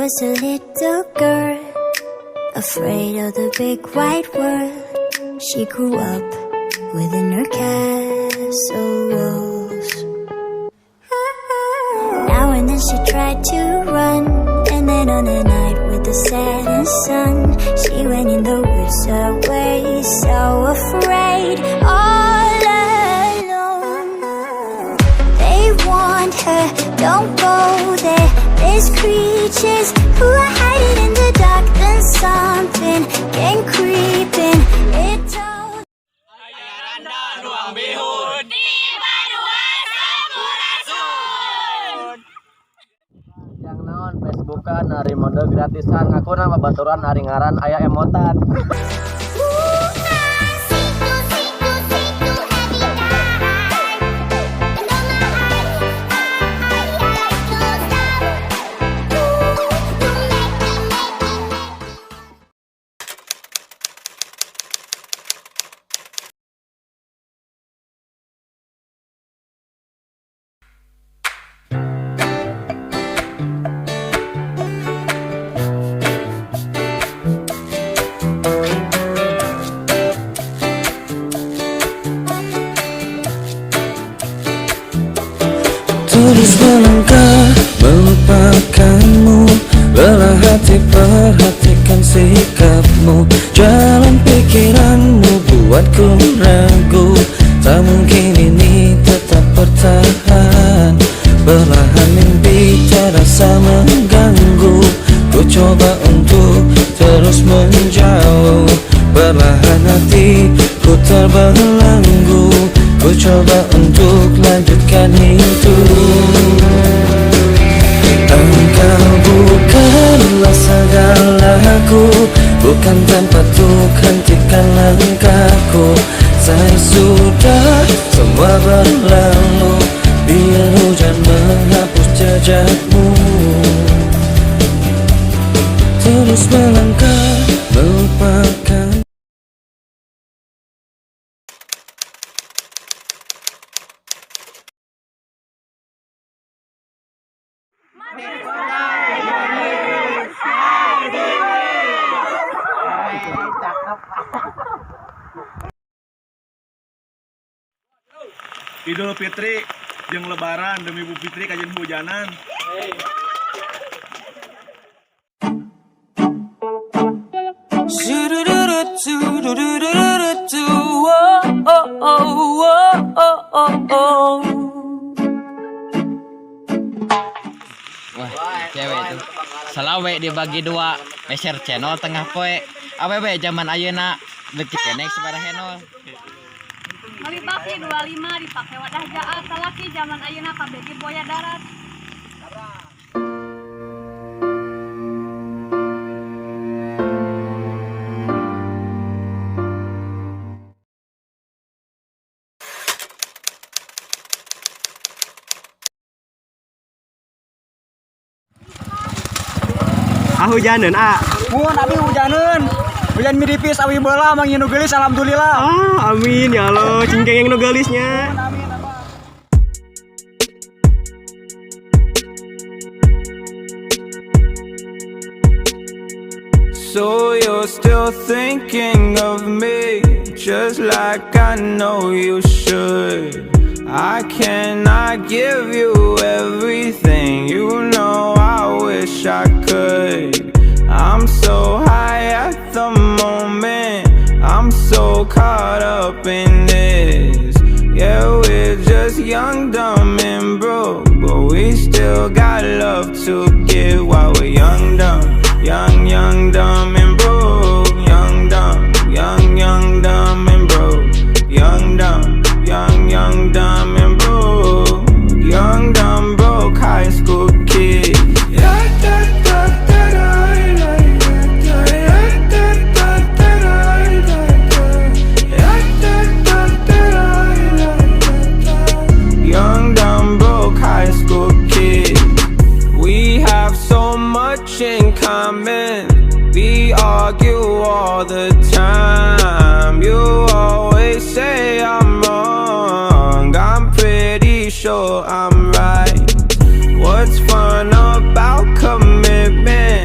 was a little girl, afraid of the big white world. She grew up within her castle walls. Now and then she tried to run, and then on a night with the setting sun, she went in the woods away, so afraid, all alone. They warned her, don't go there. There's creatures who are hiding in the dark. Then something came creeping. It told. Nuang bihun. Tiba dua sampurasun. Jang naon Facebookan ari mode gratisan, ngakuna babaturan ari ngaran aya emotan. Situ situ situ heavy guy. And on my eyes, I closed up. You make me, make me, make me. Terus melangkah melupakanmu. Lelah hati perhatikan sikapmu. Jalan pikiranmu buatku ragu. Tak mungkin ini tetap bertahan. Perlahan mimpi terasa mengganggu. Ku coba untuk terus menjauh. Perlahan hati ku terbelenggu. Ku coba untuk lanjutkan hidup. Engkau bukanlah segalaku, bukan tempat untuk hentikan langkahku. Saya sudah semua berlalu. Biar hujan menghapus jejakmu. Terus melangkah melupakan. Idul Fitri jeung Lebaran demi Bu Fitri kajian hujanan. Oh, oh. Wah, cewek tuh. Selawe dibagi dua, meser channel tengah poe. Awewe zaman ayeuna leutik keneh sabaraha henol. Meuli baki 25 dipake wadah jaat, salaki zaman ayeuna kabeh buaya darat. Ah, hujaneun, ah. Mun abi hujaneun. Hujan midipis awi beula manggih nu geulis, alhamdulillah. Ah, amin ya Allah, cingkeng nu geulisnya. Amin, Abah. So you're still thinking of me, just like I know you should. I cannot give you everything, you know I wish I could. I'm so high at the moment, I'm so caught up in this. Yeah, we're just young, dumb, and broke, but we still got love to give while we're young, dumb. Young, young, dumb, and broke. Young, dumb, young, young, dumb, and broke. Young, dumb, young, young, dumb, and broke. Young, dumb, broke high school kid. Yeah, da, da, da, da, da, da, da, da, da, da, da, da. Yeah, da, da, da, da, da, da. Young, dumb, broke high school kid. We have so much in common. We argue all the time. You always say I'm wrong. I'm pretty sure I'm right. What's fun about commitment?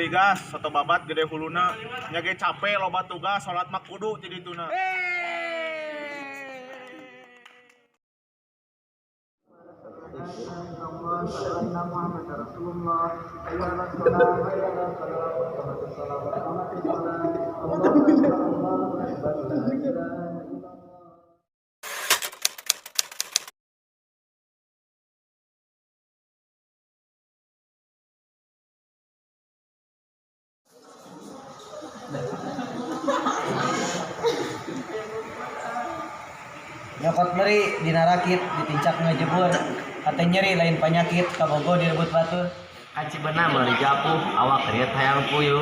Bigas soto babat gede huluna nya ge cape loba tugas salat mah kudu ti dituna. Nyokot meri dina rakit ditincak ngejebur hate nyeri lain panyakit kabogo direbut batur. Kaci benam meuli japuh awak riet hayang puyuh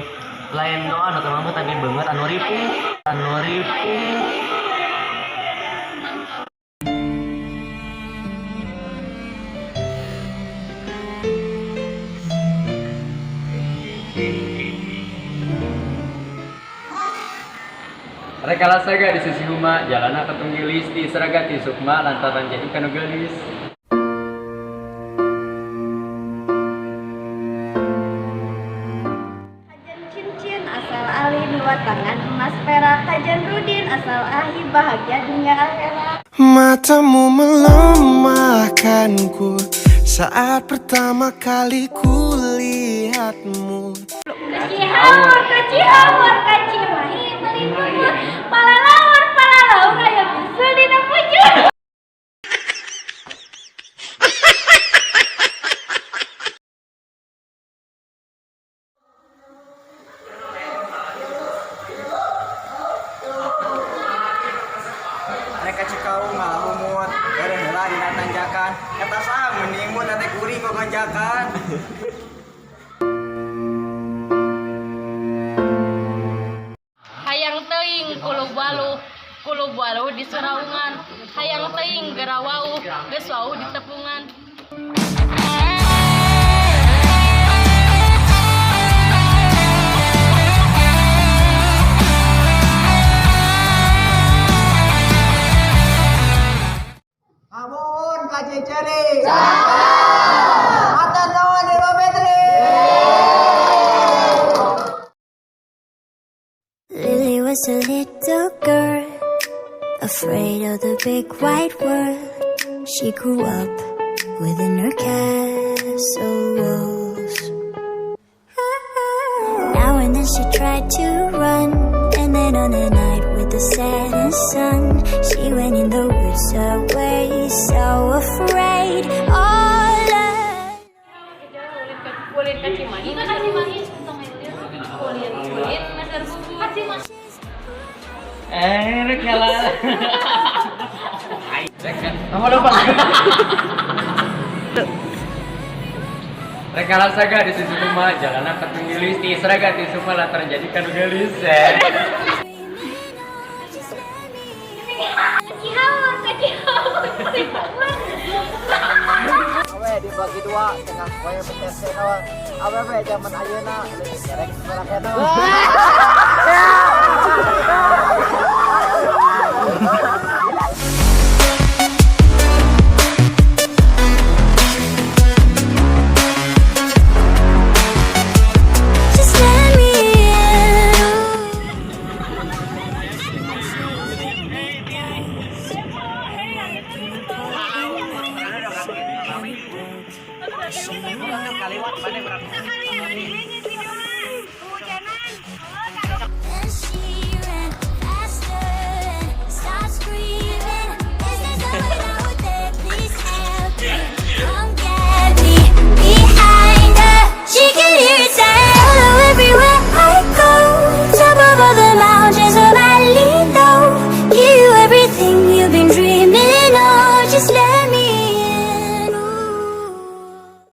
lain doa nu teu mampu tapi beungeut anu ripuh anu ripuh. Rekala saga di sisi huma, jalana ketunggilis di seraga ti sukma lantaran jadi kanu geulis. Kajen cincin asal alin dua tangan emas perak, kajen rudin asal ahi bahagia dunia akhirat. Matamu melemahkanku saat pertama kali kulihatmu. Kacihawar, kacihawar, kacimahi beli bubur, palalawar, palalaur, aya bisul dina pujur. Rek ka Cikaung ngalahumut, eureun heula dina tanjakan. Eta saha menimbun teh kuring gogonjakan. Hayang teuing kulub waluh di suraungan, hayang teuing gerawauh geus wauh di tepungan. Amun ka Ciceri. Hatur nuhun Idul Fitri. Lily was a little girl, afraid of the big white world. She grew up within her castle walls. Now and then she tried to run, and then on a night with the setting sun, she went in the woods away, so afraid all alone. Ulin ka Cimahi, ka Cimahi, ulin ulin meser bubur. Ka Cimahi. Rek nyala. Kamu lupa. Rekala saga di sisi huma, jalana ketunggilis di seraga ti sukma lantaran jadi kanu geulis. Kacihawar, kacihawar, Awe dibagi dua tengah poe meser channel. Awewe zaman ayeuna leutik kerek sabaraha channel. Just let me in. Then she ran faster and started screaming. Is there someone out there? Please help me. Come get me behind her. She can hear it say, hello everywhere I go. Top of all the mountains, a valley low. Give you everything you've been dreaming of. Just let